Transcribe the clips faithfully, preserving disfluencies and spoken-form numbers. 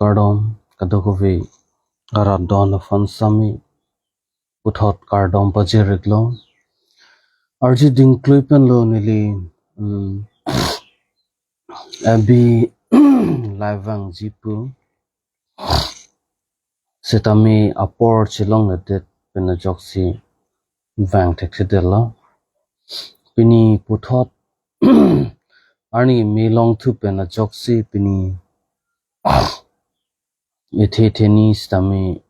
Kardom, kadokave arat don aphan sami puthot kardom pajir-iklo. Arju dingklui penlo neli, mm, abi live vangji pu. Setame apor chelongledet pen ajoksi vang thekthedetlo. Pini puthot arni me longthu pen ajoksi pini ethe theni setame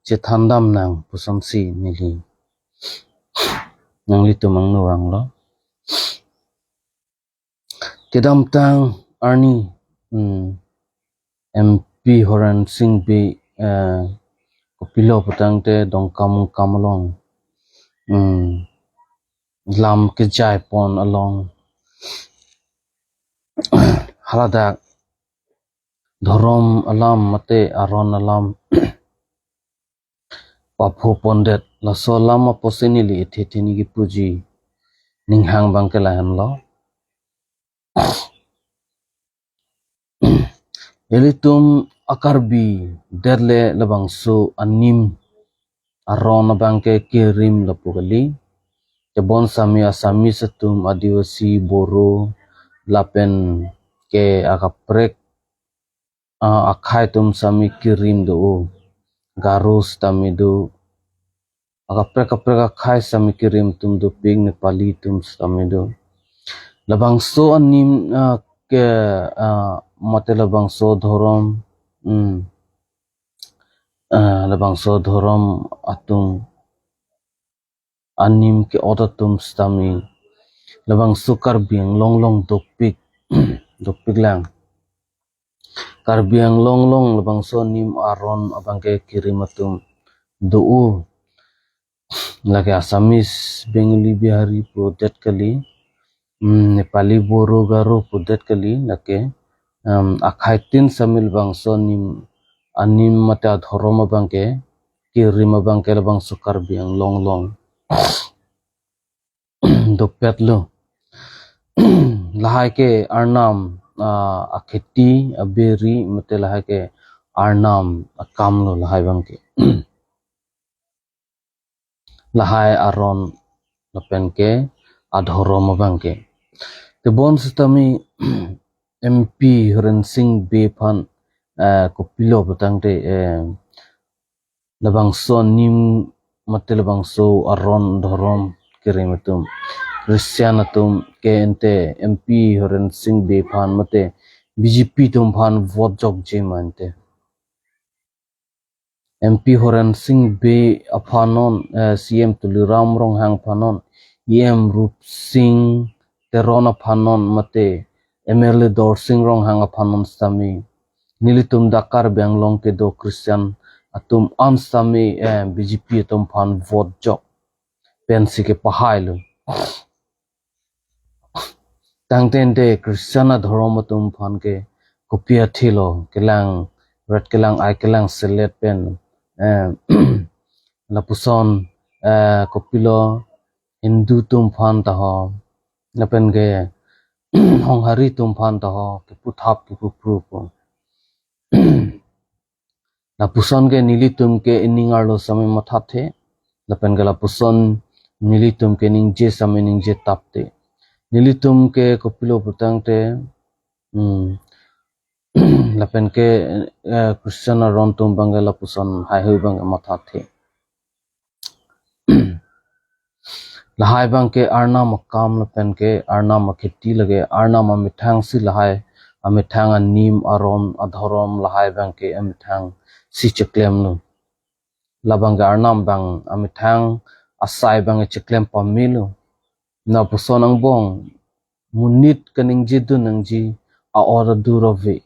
chethandam nang pusonsi neli nanglitum angno vanglo. Kedamtang arni, mm, M P Horen Sing Bey, eh, kopilo putangte Dongkamukam along, mm, lam kejai pon along haladak dhorom alam mate aron alam papho pondet, laso alam apotsi neli ethe theni kipuji ninghang abangke lahenlo. Ilitum a-Karbi det le labangso anim aron abangke kerim lapu kali. Tebon sami Assamese atum, Adivasi, Boro, lapenke akaprek, ah, akhei atum sami kerim do-o. Garo sitame do. Akaprek kaprek akhei sami kerim atum dopik, Nepali atum sitame do. Labangso anim, ah, ke, ah, mate labangso dhorom, mm, ah, labangso dhorom atum anim ke-ot atum sitame labangso Karbi Anglong along dopik, dopik lang. Karbi Anglong along labangso anim aron abangke kerim atum do-o. Lake Assamese, Bengali, Bihari pudet kali, mm, Nepali, Boro, Garo pudet kali, lake, um, akhei tin sami labangso anim, anim mate adhorom abangke kerim abangke labangso Karbi Anglong along dopetlo. Lahai ke arnam, ah, akheti, aberi, mate lahai ke arnam akamlo lahai abangke. Lahai aron lapenke adhorom abangke. Tebon sitame M P Horen Sing Bey aphan, eh, kopilo putangte, eh, labangso anim mate labangso aron dhorom kerim atum, Christian atum ke ente M P Horen Sing Bey aphan mate B J P atum aphan vote jokji ma ente. M P Horen Sing Bey aphan non, eh, C M Tuliram Ronghang aphan non, E M Rup Sing Teron aphan non mate M L A Dorsing Ronghang aphan non sitame, nelitum dak Karbi Anglong kedo Christian atum an sitame, eh, B J P atum aphan vote jok pensi kepahailo. Tangte ente Christian adhorom atum aphan ke kopi athilo, kelang ret, kelang ai, kelang selet pen, eh, lapuson, eh, kopilo Hindu atum aphan taho, lapenke Honghari atum aphan taho, keputhap kepuphru pu. Lapuson ke nelitum ke ining arlo sami mathathe, lapenke lapuson nelitum ke ningje sami ningje tapthe. Nelitum ke kopilo putangte, hmm, lapenke, eh, Christian aron atum abangke lapuson haihui abangke mathathe. Lahai abangke arnam akam lapenke arnam akheti, lake arnam amethang si lahai amethang anim aron adhorom lahai abangke amethang si cheklemlo. Labangke arnam abang amethang asai abangke cheklem pamelo. Lapuson angbong monit kaningje dun nangji a-ot adur ave.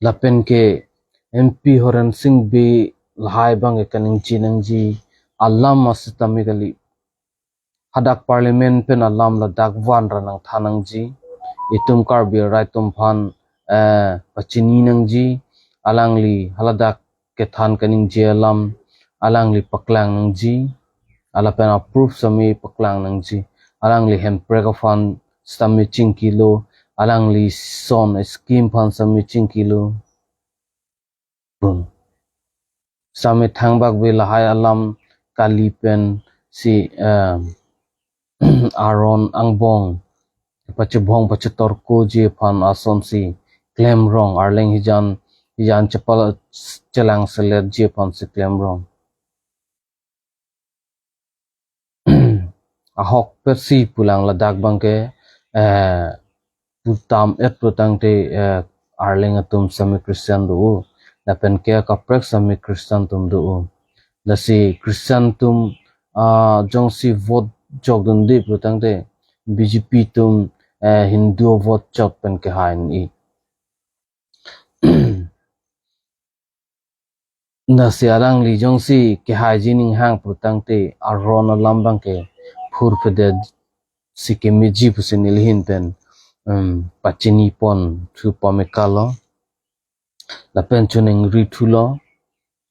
Lapenke M P Horen Sing Bey lahai abangke kaningje nangji alam asitame kali. Hadak parliament pen alam ladak vanra nangthan nangji. Itum Karbi arat atum aphan, eh, pachini nangji. Alangli haladak kethan kaningje alam alangli paklang nangji. Lapen a-proof sami paklang nangji. Alangli hemprek aphan sitame chingkilo, alangli son scheme aphan sitame chingkilo. Bun. Sitame thangbak ave lahai alam kali pensi, eh, aron angbong pachebhong pachetorkoji aphan asonsi klemrong, arleng hijan hijan chepal chelangseletji aphansi klemrong. Ahokpetsi pulang ladak abangke, eh, putam et putangte, eh, arleng atum sitame Christian do, lapenke kaprek sitame Christian atum do. Lasi Christian atum, ah, jongsi vote jokdunde putangte B J P atum, eh, Hindu vote chot pen kehai ni. Lasi alangli jongsi kehaiji aning hang putangte aron alam abangke phurphedet si kemeji pusi neli ahin pen, um, pachini ponthu pame kalo. Lapen choningri thulo.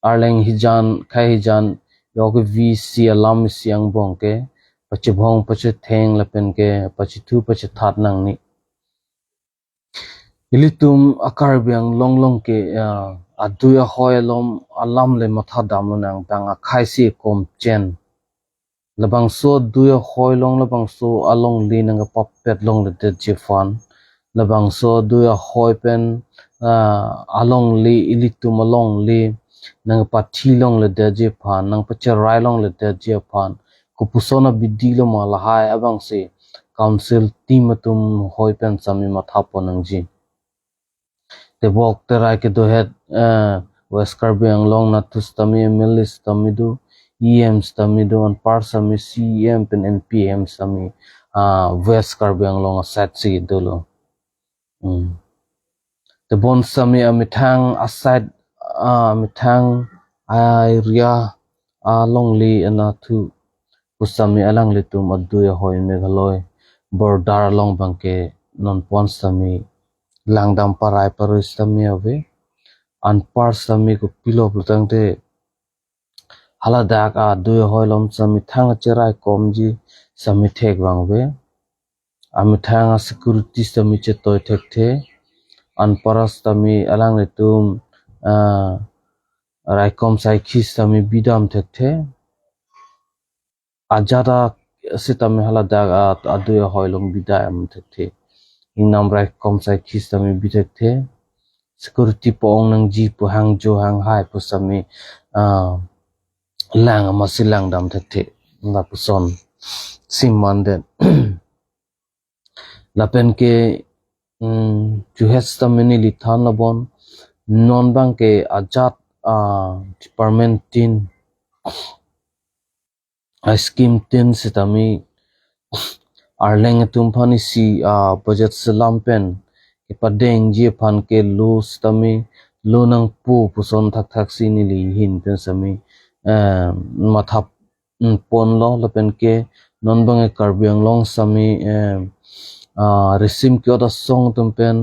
Arleng hijan, khei hijan, yok V C alam isi angbong ke pachebhong pachetheng lapenke pachethu pachethat nangne. Ilitum a-Karbi Anglong along ke, ah, adui ahoi alom alam le matha damlonang, bang akhei si komchen. Labangso adui ahoi along, labangso alongle nangkepapet longledetji aphan, labangso adui ahoi pen, ah, alongle, ilitum alongle nangkepathi longledetji aphan, nangpacherai longledetji aphan, kopuson abidi lo ma lahai abangsi council team atum ahoi pen sitame matha pon nangji. Tebok terai kedohet, eh, West Karbi Anglong anatthu sitame M L A sitame do, E M sitame do, anpar sitame C E M pen M P M sitame, ah, West Karbi Anglong aside si dolo. Hmm. Tebon sitame amethang aside, ah, amethang a-area alongle anatthu pusitame alanglitum adui ahoi Meghalaya border along abangke non pon sitame langdam parai paroi sitame ave. Anpar sitame kopilo putangte haladak adui ahoi alom sitame thang acherai komji sitame thek vangve. Amethang a-security sitame chetoi thekthe. Anpar sitame alanglitum, ah, raikom saikhi sitame bidam thekthe. Ajat a sitame haladak a, adui ahoi along bidam thekthe. Ingnam raikom saikhi sitame bi thekthe. Security po-ong nangji pu hangjo hanghai pusitame, ah, lang amatsi langdam thekthe. Lapuson si mandet. Lapenke, mm, chuhet sitame neli than labon. Non abangke ajat, ah, department tin, a-scheme tin sitame arleng atum aphan isi, ah, budget selam pen kepadengji aphan ke lo sitame lo nangpo puson thakthak si neli ahin pen sitame, eh, matha, mm, ponlo lapenke non abang e Karbi Anglong sitame, eh, ah, risim ke-ot asong atum pen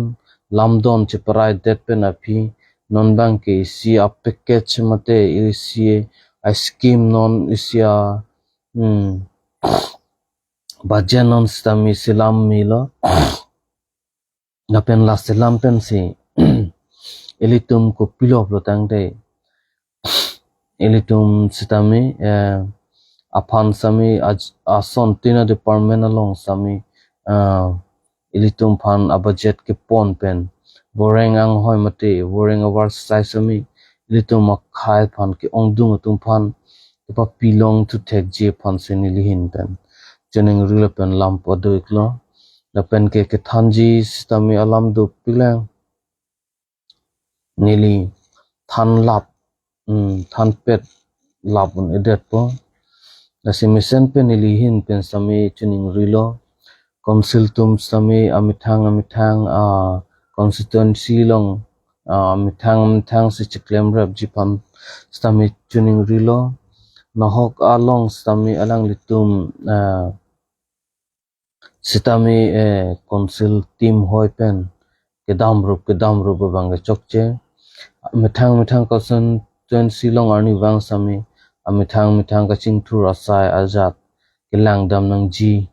lamdon cheparaidet pen aphi non abangke isi a-package mate isi a-scheme non isi a, hmm, budget non sitame selam melo. Lapen la selam pensi ilitum kopilo pulotangte ilitum sitame, eh, aphan sitame aj-, ason tin a-department along sitame, eh, ilitum aphan a-budget kepon pen voreng anghoi mate voreng avarsai sitame ilitum akhei aphan ke-ongdung atum aphan kepapilong thu thekji aphan si neli ahin pen chiningri lapen lam pado-iklo. Lapenke kethanji sitame alam dopiklang. Neli thanlap, hmm, thanpet lap un-edetpo. Lasi mesen pen neli ahin pen sitame chiningrilo. Council atum sitame amethang amethang, ah, constituency along, ah, amethang amethang si chiklemrapji aphan sitame chiningrilo. Nahok along sitame alanglitum, ah, sitame, eh, council team ahoi pen kedamrup kedamrup abang kechokche. Methang methang constituency along arnivang sitame amethang methang kachingthur asai ajat kelangdam nangji,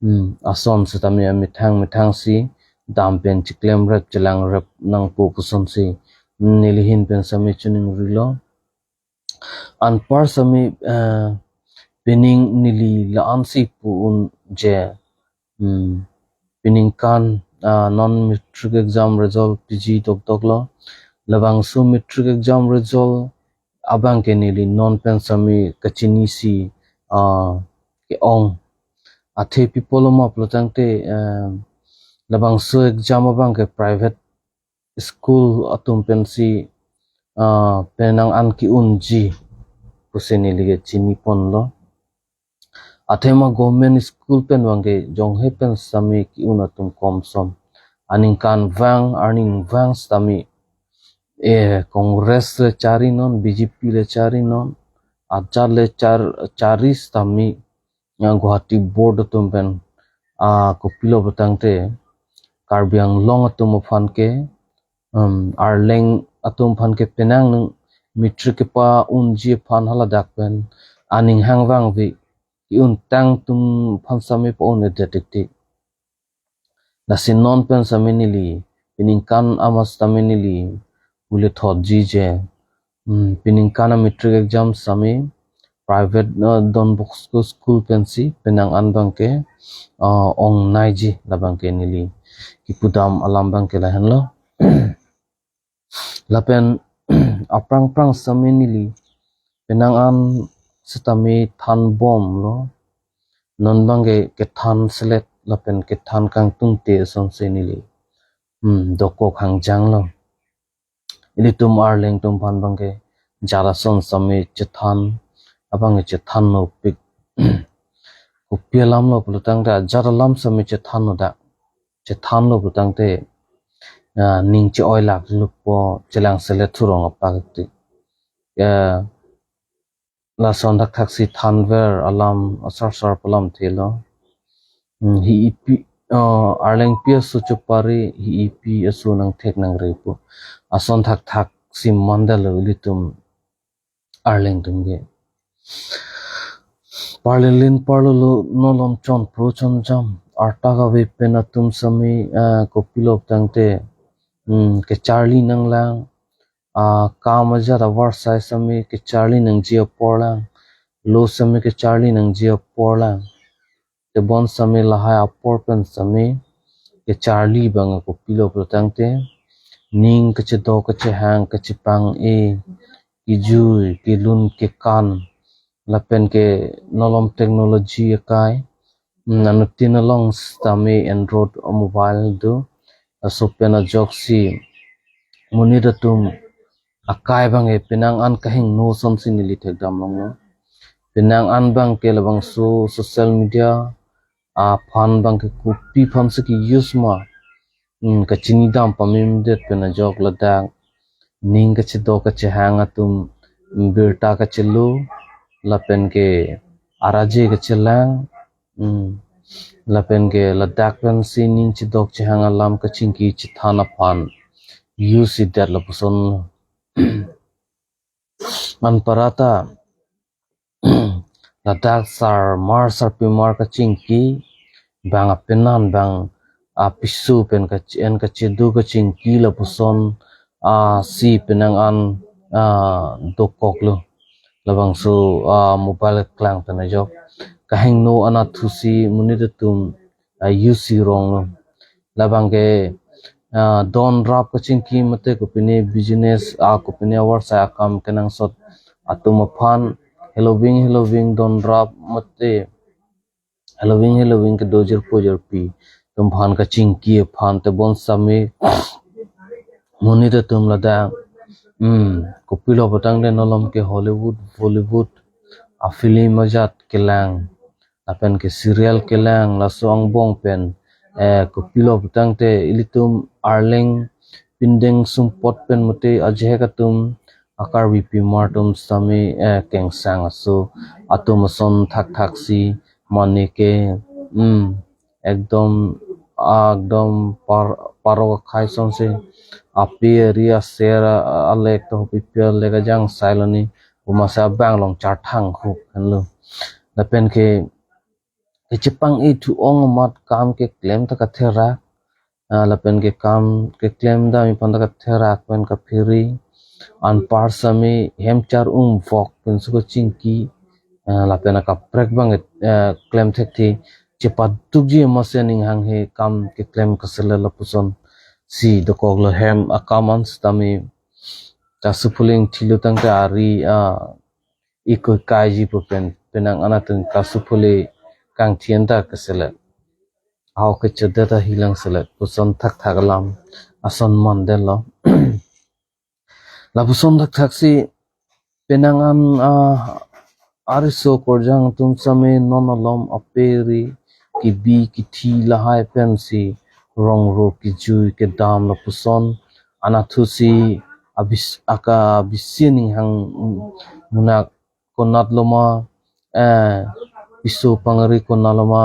hmm, ason sitame amethang methang si dam pen chiklemrep chelangrep nangpo pusonsi nelihin pen sami chiningrilo. Anpar sami, eh, pining neli la-ansi pu-un je, hmm, piningkan, ah, non matric exam result piji dokdoklo. Labangso matric exam result abangke neli non pen sami kachinisi, ah, ke-ong. Athe pi apotlo ma pulotangte, eh, labangso exam abangke private school atum pensi, ah, penang an ki-unji pusi neli ke chiniponlo. Athema government school pen abangke jonghe pen sami ki-un atum komsom. Aningkanvang, arnivang sitame, eh, Congress le charinon, B J P le charinon, ajat le char-, chari sitame, ya Guwahati board atum pen, ah, kopilo pulotangte, Karbi Anglong atum aphan ke, um, Arleng atum aphan ke penang nung matric kepa-unji aphan haladak pen aning hangvangve ki-un tang atum aphan sami pa-un-edet tik tik. Lasi non pen sami neli, piningkan ama sitame neli pule thotji je, hmm, piningkan a matric exam sami private, eh, Don Bosco school pensi penang an abangke, eh, ongnaiji, labangke neli kipudam alam abangke lahenlo. Lapen aphrang phrang sami neli penang an sitame thanbomlo. Non abangke kethan selet lapen kethan kangtungte asonsi neli, hmm, dokok hangjanglo. Ilitum Arleng atum aphan abangke jat ason sami chethan, abangke chethan nopik. Kopi alamlo pulotangte ajat alam sami chethan nodak. Chethanlo pulotangte, ah, ning che-oilak lukpo, chelang selet thurong apak ti. Ya, lason thakthaksi thanver alam asar sar pu alamthelo. Hmm, hi ipi, ah, Arlengpi aso chopari, hi ipi aso nangthek nangre pu ason thakthaksi mandalo ilitum Arleng atum ke. Parlelin parlolo nolom chonpro chonjam arta kave pen atum sami, ah, kopilo pulotangte, hmm, kecharli nanglang, ah, kam ajat avarsai sami kecharli nangji apor lang, lo sami kecharli nangji apor lang. Tebon sami lahai apor pen sami kecharli abang kopilo pulotangte, ning kachedok kachehang kachepang-e, kijui kelun kekan, lapen ke nolom technology akai, hmm, anuttin along sitame Android mobile do, laso pen ajoksi monit atum akai abangke penang an kahingno asonsi neli thekdam longlo. Penang an abangke labangso social media aphan abangke kopi aphansi ke-use ma, hmm, kachinidam pamemdet pen ajok ladak ning kachedok kachehang atum birta kachelo, lapen ke araje kachelang, hmm, lapen ke ladak pensi ning chedok chehang alam kachingki chethan aphan use-edet lapuson. Anparta ladak sarmar sarpimar kachingki, bang apenan bang apiso pen kachi-en kachedu kachingki lapuson, ah, si penang an, ah, dokoklo. Labangso, ah, mobile keklang pen ajok kahingno anatthusi monit atum, ah, use-e ronglo. Labangke, ah, don rap kachingki mate kopine business, ah, kopine avarsai akam kenangsot atum aphan heloving heloving don rap mate heloving heloving kedo jirpo jirpi atum aphan kachingki aphan tebon sami monit atum ladak, hmm, kopilo pulotangte nolom ke Hollywood, Bollywood afilm ajat kelang, lapen ke serial kelang, laso angbong pen, eh, kopilo pulotangte ilitum Arleng pindeng sumpot pen mate ajahek atum a-Karbi pimar atum sami, eh, kengsang aso atum ason thakthaksi mane ke, hmm, ekdom, ekdom par-, parok akhai asonsi ape ri aser a-, alek to pipi alek ajang sailoni, bumasa abang along charthang hup henlo. Lapen ke kechepang-e thu-ong amat kam keklem ta katherak, ah, lapen ke kam keklem dam aphan ta katherak pen kaphiri, anpar sitame hem char-ung vok pen suko chingki, ah, lapen akaprek abang, ah, klem thekthe, chepadukji amatsi aning hanghe kam keklem kaselet lapuson si dokoklo. Hem akam an sitame kasu phuling thilo tangte ari, ah, iko kaiji pu pen penang anat pen kasu phule kangthi anta kaselet. Hau kechedet ahilang selet puson thakthak alam ason mandetlo. Lapuson thakthak si penang an, ah, ariso korjang atum sitame non alom aperi kibi kithi lahai pensi rongro kijui kedam lapuson anatthu si abis aka bisi aning hang, mm, munak konat loma, eh, piso pangri konat loma,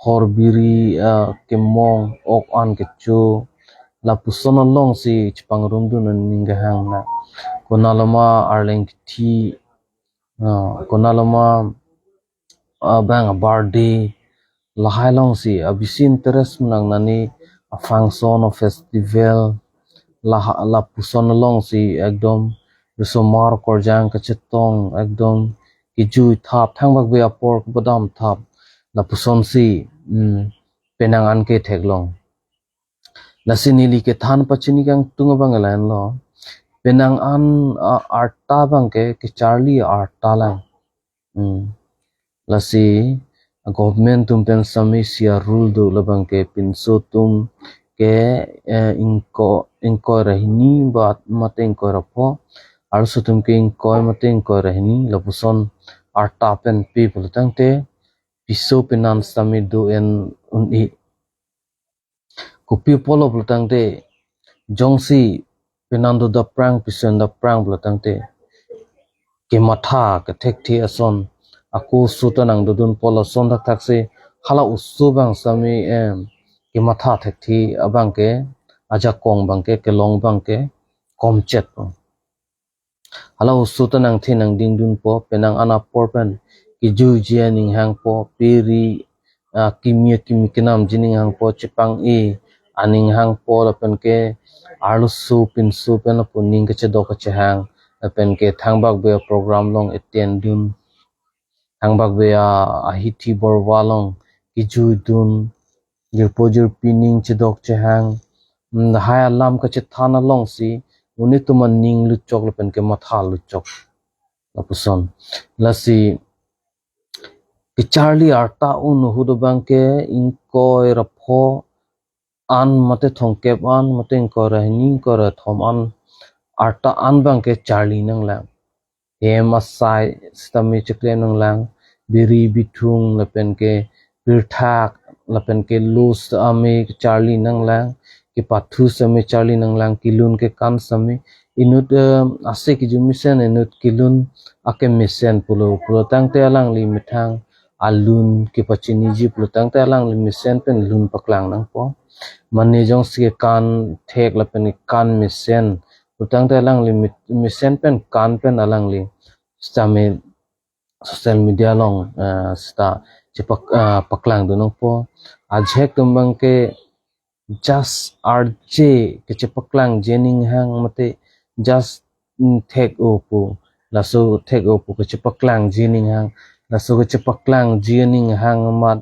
hor biri, eh, kemong ok an kecho, lapuson alongsi chepangrumdun aning kehang na. Konat loma arleng kithi, ah, konat loma, ah, bang birthday, lahai alongsi abisi interest munak nani a function o festival, laha, lapuson alongsi ekdom risomar korjang kachetong ekdom kijui thap thangbak be apor kebadam thap, lapusonsi, mm, penang an ketheklong. Lasi neli kethan pachini kangtung abang lahenlo. Penang an, ah, arta abangke kecharli arta lang. Hmm. Lasi government atum pen sitame isi a rule do labangke pinso atum ke, eh, ingko, ingkoi ra hini bat mate ingkoi ra pho, arloso atum ke ingkoi mate ingkoi ra hini, lapuson arta pen pe pulo tangte piso penan sitame do-en un-e. Kopi pulo pulo tangte, jongsi penan do daprang, piso en daprang pulo tangte, kematha kethekthe ason, ako oso ta nangdodun pulo ason thakthak si, hala oso abang sitame, em, kematha thekthe abangke, ajakong abangke, kelong abangke komchet po. Hala oso ta nangthe nangdingdun po, penang an apor pen kijuiji aning hangpo, peri, ah, kimi kimi kenamji aning hangpo, chepang-e aning hangpo, lapen ke arloso pinso pen lapu ning kachedok kachehang, lapen ke thangbak be program along attend dun, thangbak be a, ahithi borwa along kijuidun, jirpo jirpi ning chedok chehang, mm, lahai alam kachethan alongsi, monit atum aning lutchok lapen kematha lutchok. Lapuson. Lasi, kecharli arta un ahut abangke ingkoi ra pho an mate thomkep an mate ingkoi ra hini ingkoi ra thom an arta an abangke charli nanglang. Hem asai sitame cheklem nanglang, biri bithung lapen ke pirthak lapen ke lus ame charli nanglang, kepathu sitame charli nanglang, kelun kekan sitame inut, eh, ase kejumesen inut kelun akemesen pulo, pulo tangte alangli methang alun kepachiniji pulo tangte alangli mesen pen lun paklang nangpo. Mane jongsi kekan thek lapen kekan mesen pulo tangte alangli me-, mesen pen kan pen alangli sitame social media along, eh, sita chepak, eh, paklang dun nangpo. Ajahak atum abangke just arje kechepaklangji aning hang mate just, mm, thek-o pu. Laso thek-o pu kechepaklangji aning hang. Laso kechepaklangji aning hang amat,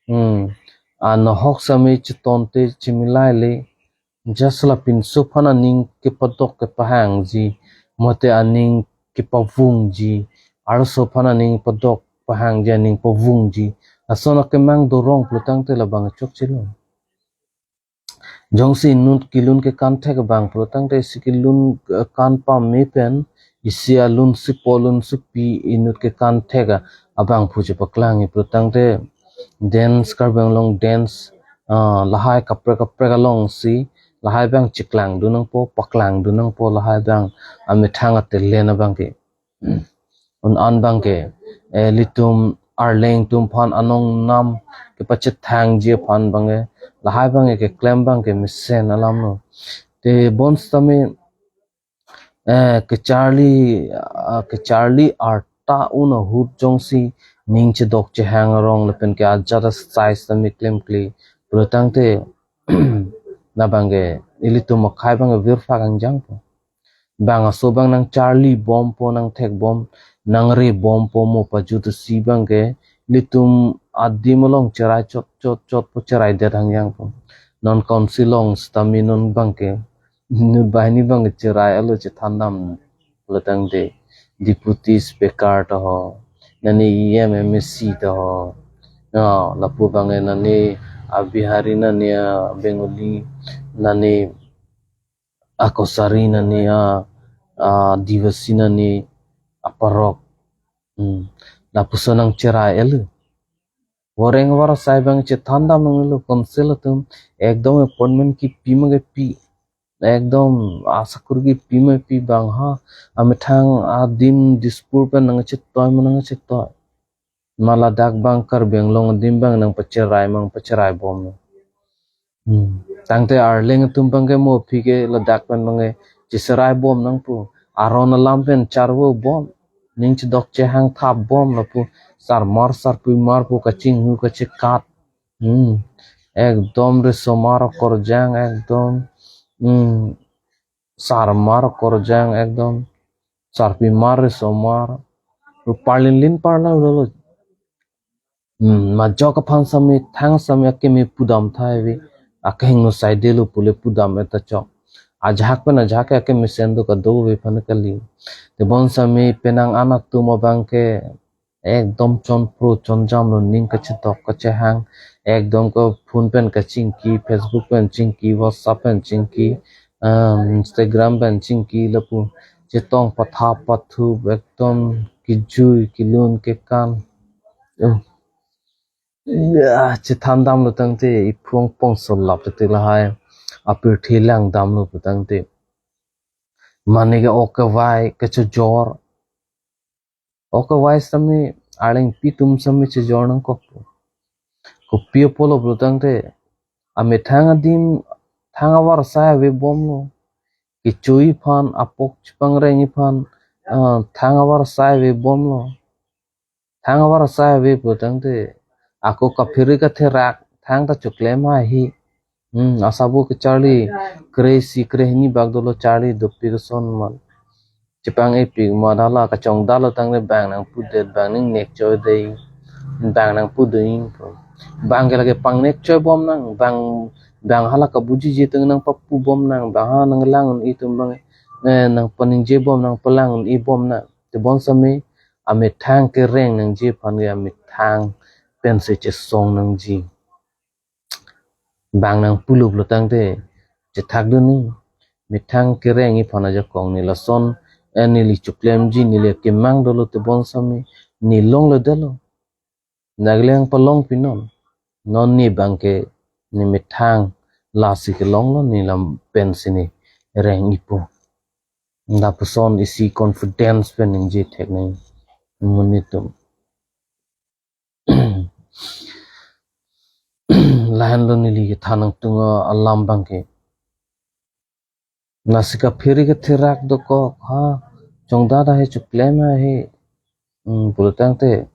mm, anohok sitame chetonte chemilaile. Just la pinso aphan aning kepadok kepahangji, mate aning kepavungji, arloso aphan aning padok pahangji, aning pavungji, lason akemang dorong pulo tangte labang chokchelo. Jongsi inut kelun kekan thek abang pulo tangte isi kelun, eh, kan pame pen isi alun si po lun si pi inut kekan thek abangphu chepaklang pulo tangte dance, Karbi Anglong dance, ah, lahai kaprek kaprek alongsi lahai abang cheklang dun nangpo, paklang dun nangpo lahai abang amethang atelen abangke. Un an abangke, eh, ilitum arleng atum aphan anong nam kepachethangji aphan abangke, lahai abangke keklem abangke mesen alamlo. Te bonsitame, eh, kecharli, ah, kecharli arta un ahut jongsi ning chedok chehang arong lapen ke ajat asai sitame klemkle pulo tangte, Labangke ilitum akhei abangke virphak angjangpo. Bang aso abang nangcharlibompo, nangthekbom, nangrebompo mo pajut si abangke ilitum adim along cherai chot chot chotpo, cheraidet angjangpo. Non council along sitame non abangke inut banghini abangke cherai-etlo, chethandam pulotangte deputy speaker ta ho, nani E M, M A C ta ho. Ya, lapu abangke nani a Bihari, nani a Bengali, nani a Kachari, nani a, a Adivasi, nani a Parok. Hmm. Lapuson nangcherai-etlo. Voreng avarsai abang chethandam nanglo council atum, ekdom appointment kipi ma kipi. Ekdom asakuri kipi ma kipi, bang ha amethang adim Dispur pen nangchetoi ma nangchetoi. Ma ladak abang Karbi Anglong adim abang nangpacherai ma nangpacheraibom. Hmm. Tangte Arleng atum abangke mo aphi ke ladak pen abangke cheseraibom nangpo. Aron alam pen charvobom. Ning chedok chehang thapbom lapu. Sarmar sarpimar pu kachinghu kachekat. Hmm. Ekdom risomar okorjang ekdom. Hmm. Sarmar okorjang ekdom. Sarpimar risomar. Ru parlinlin parla ulolo. Hmm, majok aphan sitame thang sitame akeme pudam tha ave. Akehingno saidelo pule pudam-et ta chok. Ajahak pen ajahak ke akemesen do kado ave aphan kali. Tebon sitame penang an atum abangke ekdom chonpro chonjamlo, ning kachedok kachehang. Ekdom ko phone pen kachingki, Facebook pen chingki, WhatsApp pen chingki, um, Instagram pen chingki lapu. Chetong pathap pathup ekdom kejui kelun kekan. Oh. Ya, chethandamlo tangte iphung pongsolap tete lahai. Apirthe langdamlo pulotangte. Mane ke ok kevai kechojor. Ok kevai sitame Arlengpi atum sitame chojor nangkokpo. Kopi apotlo pulotangte, amethang adim thang avarsai avebomlo. Kecho aphan, apok chepangreng aphan, ah, thang avarsai avebomlo. Thang avarsai ave pulotangte, ako kaphiri katherak thang ta choklem ahi. Hmm, asabo kecharli kre-isi kre-hini bak dolo, charli dopik ason man. Chepang-epik ma dala kachongdalo tangte bang nangpudet, bang ning nekchoi dei, bang nangpudun. Bangke lake pangnekchoibom nang, bang, bang hala kabujije atum nangpapubom nang, bang ha nanglang un-e atum abang, eh, nangpaningjebom, nangpalang un-ebom nang. Tebon sitame amethang kereng nangji aphan ke amethang pensi chesong nangji. Bang nangpulo pulotangte chethakdun ni. Methang kereng aphan ajakong ne lason, eh, neli choklemji, neli kemang dolo tebon sitame ne longledetlo. Nanglang palongpinon. Non ne abangke ne methang lasi kelonglo, ne lam pensi ne reng-ipo. Lapuson isi confidence pen ningje thek nang monit atum. Lahenlo neli kethan nangtung alam abangke. Lasi kaphiri katherak dokok ha, chongdat ahe, choklem ahe. Hmm, pulotangte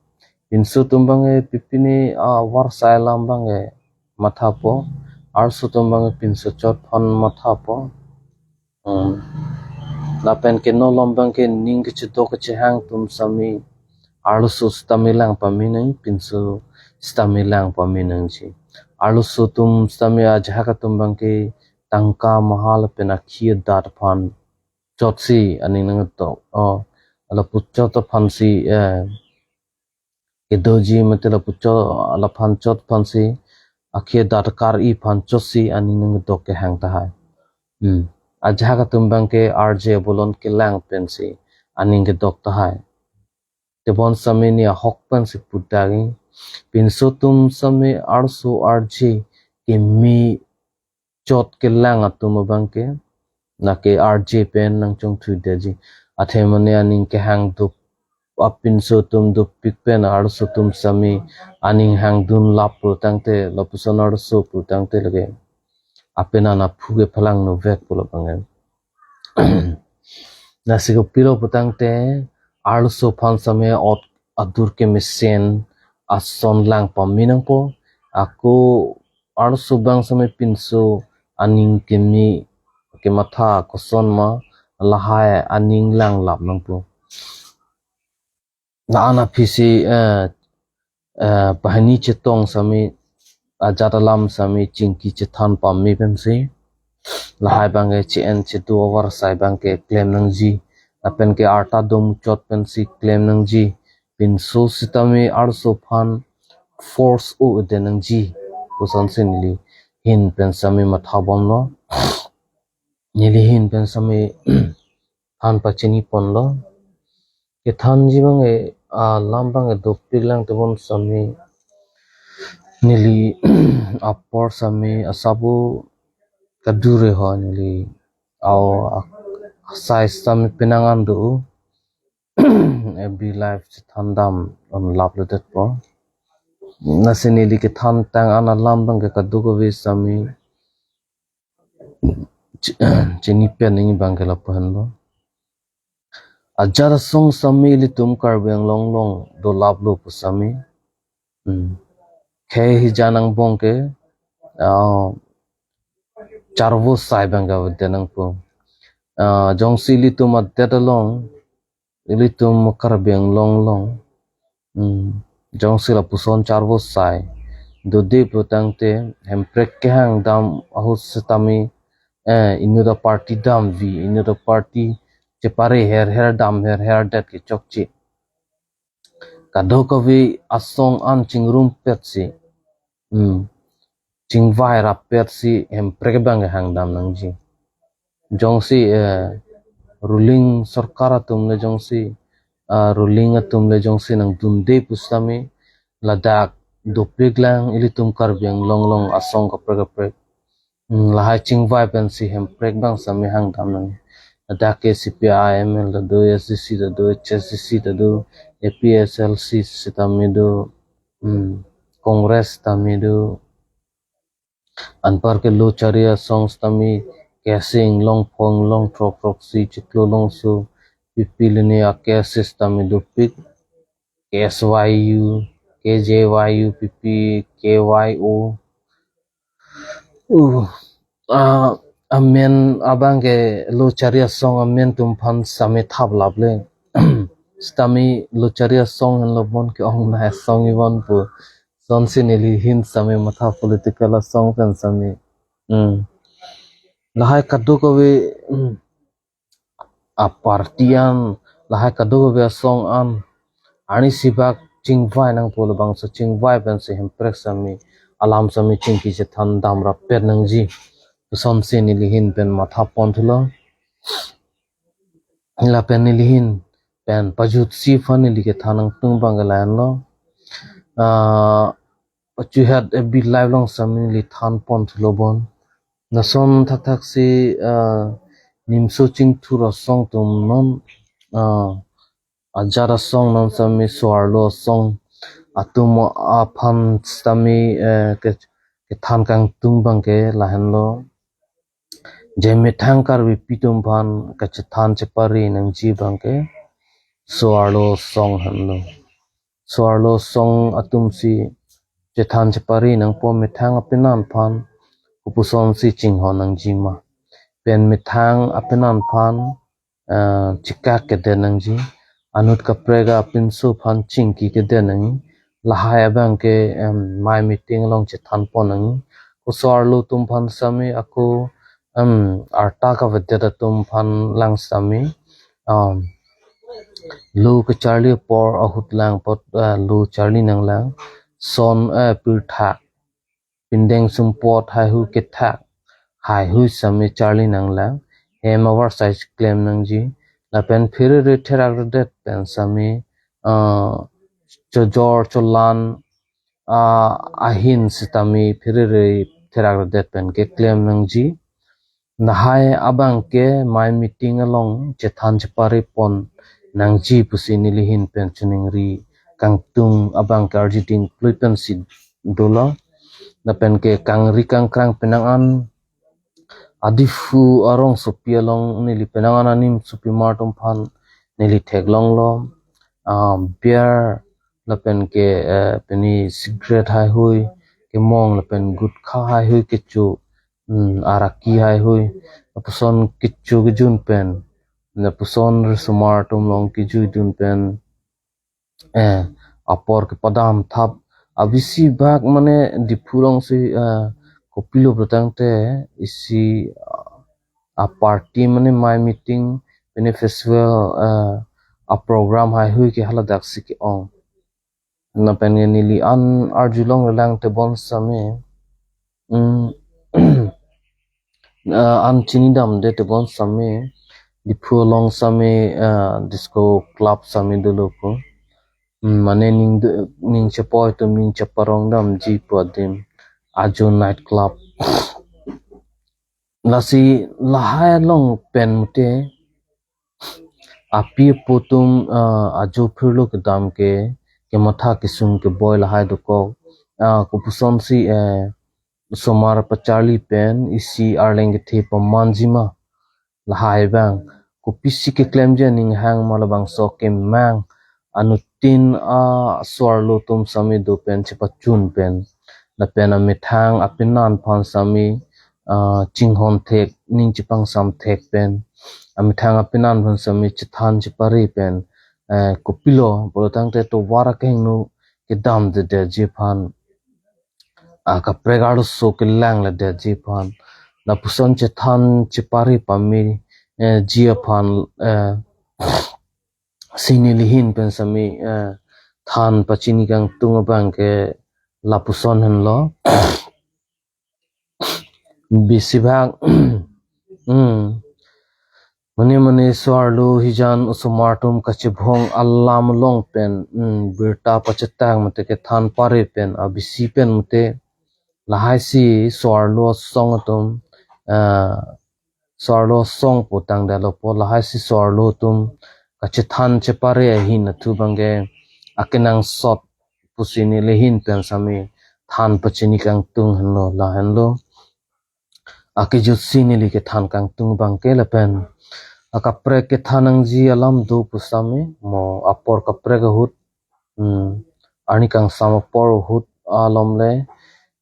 pinso atum abangke pipine avarsai alam abangke mathapo. Arloso atum abangke pinso chot aphan mathapo. Hmm. Lapen ke non alam abangke ning kechedok kechehang atum sitame arloso sitame lang pame nang, pinso sitame lang pame nangji. Arloso atum sitame ajahak atum abangke tangka maha lapen akhi adat aphan chotsi aning nangdok. Oh, lapu chot aphansi, eh, kedoji mate lapu chot, laphan chot aphansi, akhi adat kar-i aphan chotsi aning nangdok kehang tahai. Hmm. Ajahak atum abangke R J abolon kelang pensi aning kedok tahai. Tebon sitame ne ahok pensi pudagi. Pinso atum sitame arloso R J keme chot kelang atum abangke, lake R J pen nangchongthuidetji. Athe mane aning kehang dup, apinso atum dopik pen arloso atum sitame aning hangdun lap pulotangte, lapuson arloso pulotangte lake apenan aphu kephalang novek pulo abangke. Lasi kopilo pulotangte arloso aphan sitame ot adur kemesen ason lang pame nangpo. Ako arloso abang sitame pinso aning kimi kematha koson ma lahai aning lang lap nangpo. La-an aphi si, eh, eh, pahini chetong sitame ajat alam sitame chingki chethan pame pensi lahai abangke che-en chedo avarsai abangke klem nangji. Lapen ke arta domuchot pensi klem nangji. Pinso sitame arloso aphan force o-e det nangji. Kosonsi neli ahin pen sitame matha bomlo. Neli ahin pen sitame than pachini ponlo. Kethanji abangke, alam abangke dopik lang tebon sitame neli apor sitame asabo kadure ho neli au a-, a-size sitame penang an do. F B Live chethan dam on lap lo detpo. Lasi neli kethan tang an alam abangke kadokave sitame chi-, chini pen nangji abangke lapu henlo. Ajat asong sitame ilitum Karbi Anglong along dolap lo pu sitame. Hmm. Khei hijan angbong ke, ah, charvo sai abangke avedet nangpo. Ah, jongsi ilitum adet along, ilitum Karbi Anglong along, hmm, jongsi lapuson charvo sai dode pulotangte Hemprek kehang dam ahut sitame, eh, inut aparty damvi, inut aparty chepare herher dam herher det ke chokche. Kadokave asong an chingrumpetsi, hmm, chingvai rappetsi Hemprek abangke hang dam nangji. Jongsi, eh, ruling sorkar atum le jongsi, ah, ruling atum le jongsi nangdunde pu sitame ladak dopik lang ilitum Karbi Anglong along asong kaprek kaprek. Hmm, lahai chingvai pensi Hemprek abang sitame hang dam nang. Ladak ke C P I M L ta do, S D C ta do, H S D C ta do, A P H L C sitame do, hmm, Congress sitame do. Anparke Lochari asong sitame Kesing, Longphong, Longthrok, Throksi, Chiklo, Longso, P P Linear, K S S sitame dopik, K S Y U, K J Y U, P P, K Y O. Uh, ah, amen abangke Lochari asong amen atum aphan sitame thap lap le. Sitame Lochari asong henlo bon ke-ong na asong ibon pu. Sonsi neli ahin sitame matha political asong pen sitame. Hmm. Lahai kadokave, hmm, aparty an, lahai kadokave asong an arnisi bak chingvai nangpo, labangso chingvai pensi Hemprek sitame alam sitame chingki chethan dam rappet nangji. Sonsi neli ahin pen matha ponthulo. Lapen neli ahin pen pajutsi aphan neli kethan nangtung abangke la-anlo. Ah, pachuhet F B Live along sitame neli than ponthulo bon. Lason thakthak si, ah, nimso chingthur asong atum non, ah, ajat asong non sitame so-arlo asong atum aphan sitame, eh, ke, kethan kangtung abangke lahenlo. Je methang Karbipi atum aphan kachethan chepari nangji abangke so-arlo asong henlo. So-arlo asong atumsi chethan chepari nangpo, methang apenan aphan kopusonsi chinghon nangji ma. Pen methang apenan aphan, eh, chikak kedet nangji. Anut kaprek apinso aphan chingki kedet nangji. Lahai abangke, em, mai meeting along chethan pon nangji. Ko so-arlo atum aphan sitame ako, em, arta kavedet atum aphan lang sitame, em, lo kacharli apor ahut lang apot, eh, lo charli nanglang. Son, eh, pirthak, pindeng sumpot, haihui kethak, haihui sitame charli nanglang. Hem avarsai klem nangji. Lapen pherere therak redet pen sitame, ah, chojor cholan, ah, ahin sitame pherere therak redet pen keklem nangji. Lahai abangke mai meeting along chethan chepari pon nangji pusi neli ahin pen chiningri kangtung abangke arjiding plui pensi dolo. Lapen ke kangri kangkrang penang an adiphu arongsopi along neli penang an animsopimar atum aphan neli theklonglo. Ah, beer lapen ke, eh, pini cigarette haihui kemong lapen gutkha haihui kecho Hmm, araki haihui, lapuson kecho kejun pen, lapuson risomar atum along kejui dun pen, eh, apor kepadam thap. Abisi bak mane Diphu alongsi, eh, kopilo pulotangte isi, ah, a party mane mai meeting, mane festival, eh, a program haihui ke haladak si ke-ong. Lapen neli an arjulong lelang tebon same. Hmm. Ah, an chinidamde tebon same. Diphu along same, ah, disco club same dolo ko. Hmm, mane ning do-, ning chepoi atum ning cheparong damji pu adim. Ajo night club. Lasi lahai along pen mute api apo atum, ah, ajo phirlo kedam ke, kematha kesung keboi lahai dokok. Ah, kopusonsi, eh, osomar pacharli pen isi arleng kethe pamanji ma. Lahai abang, kopisi keklemji aning hang ma labangso kemang. Anuttin a-soarlo atum same do pen chepachun pen. Lapen amethang apenan aphan same, ah, chinghon thek, ning chepangsam thek pen. Amethang apenan aphan same chethan chepare pen. Eh, kopilo, pulotangte tovar akehingno kedamdedetji aphan. Ah, kaprek arloso kelangledetji aphan. Lapuson chethan chepare pame, eh, ji aphan, eh, si neli ahin pen same, eh, than pachini kangtung abang ke lapuson henlo. Bisi bak, hmm. Mane mane soarlo hijan osomar atum kachebhong alam along pen, hmm, birta pachetang mate kethan pare pen, abisi pen mate lahaisi soarlo asong atum, ah, soarlo asong pu tangdetlo po, lahaisi soarlo atum kachethan chepare ahin athu abang ke akenangsot pusi neli ahin pen same than pachini kangtung henlo, lahenlo. Akejutsi neli kethan kangtung abang ke lapen akaprek kethan nangji alam do pu same, mo apor kaprek ahut, hmm, arni kangsam apor ahut alom le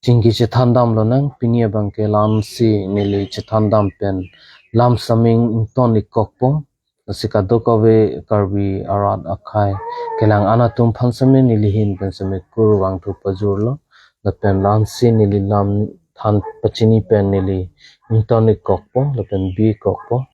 chingki chethan damlonang, pini abang ke la-ansi neli chethan dam pen lam same ington-ikkokpo. Lasi kadokave Karbi arat akhei kelang an atum aphan same neli ahin pen same kurvangthu pajirlo. Lapen la-ansi neli lam than pachini pen neli ington-ikkokpo, lapen bi-ikkokpo.